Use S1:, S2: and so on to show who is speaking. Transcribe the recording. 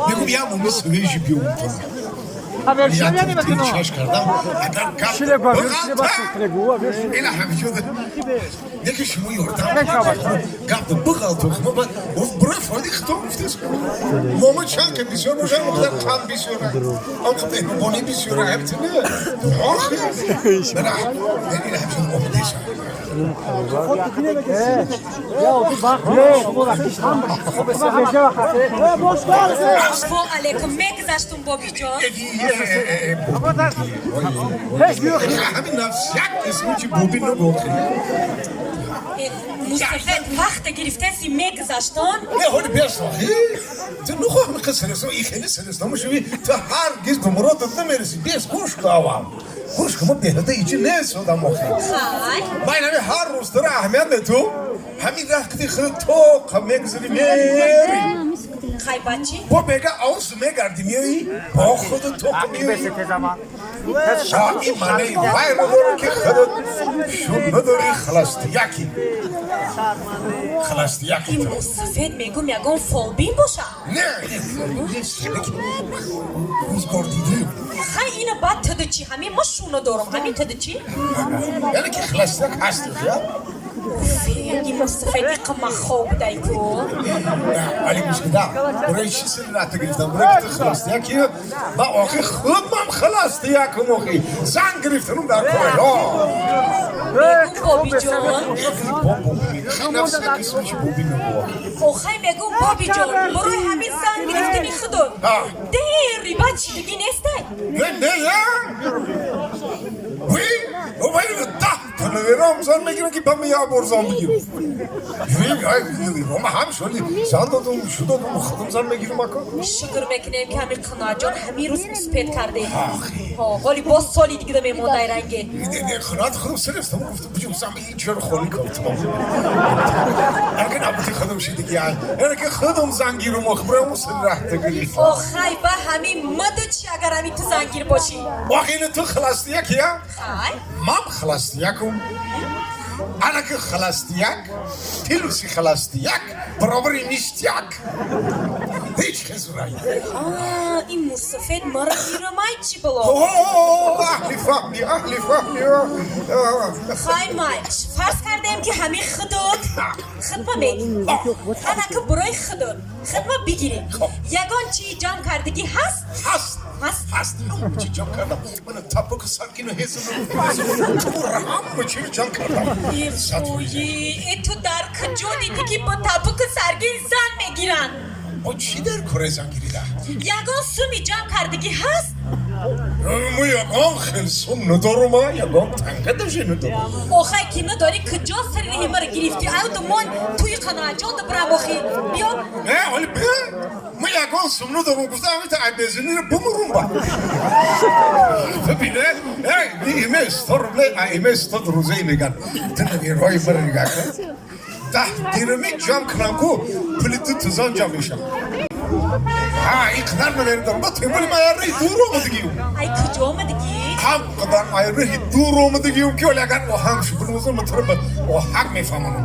S1: Мегум я муми свежий пиём. Чаш кардам, агар гап ила ҳамчуд неки шумо ёрдам гап биғалту бурои фоиди хито гуфтес. Момо чанд ки бисёр бошад, он қанд бисёр, он меҳрубонӣ бисёр, ҳамтине ила ҳамчуд омадеса.
S2: Во алейкум, мегузаштум, бобиҷон.
S1: Ҳамин нафс як исмичи боби нагохи.
S2: Мустафед, вақта гирифтаси, мегузаштон.
S1: Не, ҳоли бесохи ту нухоҳ қисресо и хеле сирес намешави, ту ҳаргиз ба муродат намерасӣ. Бес, гӯш ку, аввал гӯш ку, мо деҳада ичи несодам охи.
S2: Хай.
S1: Ман ҳами ҳар рӯз тура аҳамият мету, ҳамин раҳ кити худ тоқа мегузари, мери.
S2: Хай, бачи.
S1: Бо мега аус мегарди, меои, бо худу тоқа меои. Ин маънаи вайро дорад, ки худат шун надорӣ, халастияки, халастияки.
S2: Ин мусафед, мегум, ягон фолбин боша.
S1: Не, рӯзгор дидӣ.
S2: Хай, ина баъд тиду чӣ? Ҳамин ма шуна дорам, ҳамин тиду чӣ?
S1: Яъне ки халастияк ҳасти я.
S2: Ин мусафед иқа махоб будай ку.
S1: Вале гӯш кида, барои чӣ сири рафта гирифтам? Барои ки ту халастияки, ма охи худмам халастиякум, охи зан гирифтанум дар кора.
S2: Мегум, бобиҷон. Охай, мегум, бобиҷон, барои ҳамин зан гирифтани худо дери баъд чидагӣ нестай.
S1: Не, не, я ви даҳ зан мегирам, ки ба як бор зан бигирам. Ма ҳам шоли зан додум, шу додум, худам зан мегирам, ака.
S2: Шукр мекунем, ки ҳамин қаноатҷон ҳамин рӯз успеть кардем. Ҳоли боз соли дигида мемондай ранге.
S1: Қаноат худам сирефтам, гуфтам, буҷум зан ин чиро холӣ кардам. Ака, набути худам шидиги, яъне ки худам зан гирум, ох, бирамо сир рахта гирифт.
S2: Охай, ба ҳамин маду чи, агар ҳамин ту зангир бошӣ?
S1: Ох, ини ту халастияк я.
S2: Хай.
S1: Мам халастиякум. Анаки халастияк плюси халастияк баробари ништяк, ҳеҷ хезурай.
S2: Ин мусафед мара гирамай, чӣ бало?
S1: Аҳли фаҳми, аҳли фаҳми.
S2: Хай, май, фарз кардем, ки ҳамин худот хидма мегирӣ, анаки барои худот хидма бигирем, ягон чи ҷамъ кардагӣ ҳаст?
S1: Ҳаст.
S2: Ҳаст.
S1: Ҳаст, ҳама чи ҷамъ кардам. Мана тапоку саргину ҳезуму ҳама чиро ҷамъ кардам.
S2: Ои, э, ту дар куҷо дидӣ, ки бо табуку саргин зан мегиранд?
S1: О, чӣ дар кораи зангирида?
S2: Ягон суми ҷамъ кардагӣ ҳаст?
S1: Мо ягон хел сум надорум, ягон танга даже надорум.
S2: Охай, ки надорӣ, куҷо сари ҳимаро гирифтӣ? Аю думон туи қаноатҷон дубрам, охи биё.
S1: Не, ҳоли бе, ма ягон сум надорум, гуфта, ҳамита айбезиниро бумурум ба бибине. Име 100 рубле, име 100 рӯзаи меган. Ту рои мара нигаҳ кун, 10 дирами ҷамъ кунам ку, пули ту тузон ҷамъ мешавад. Ин қадар наверидам, ба темули ма роҳи дур омадагиюм.
S2: Ай куҷо омадагӣ?
S1: Ҳам қадар ай роҳи дур омадагиюм, ки оли агар оҳанг шубуноза, ма туро ба оҳанг мефаҳмонам.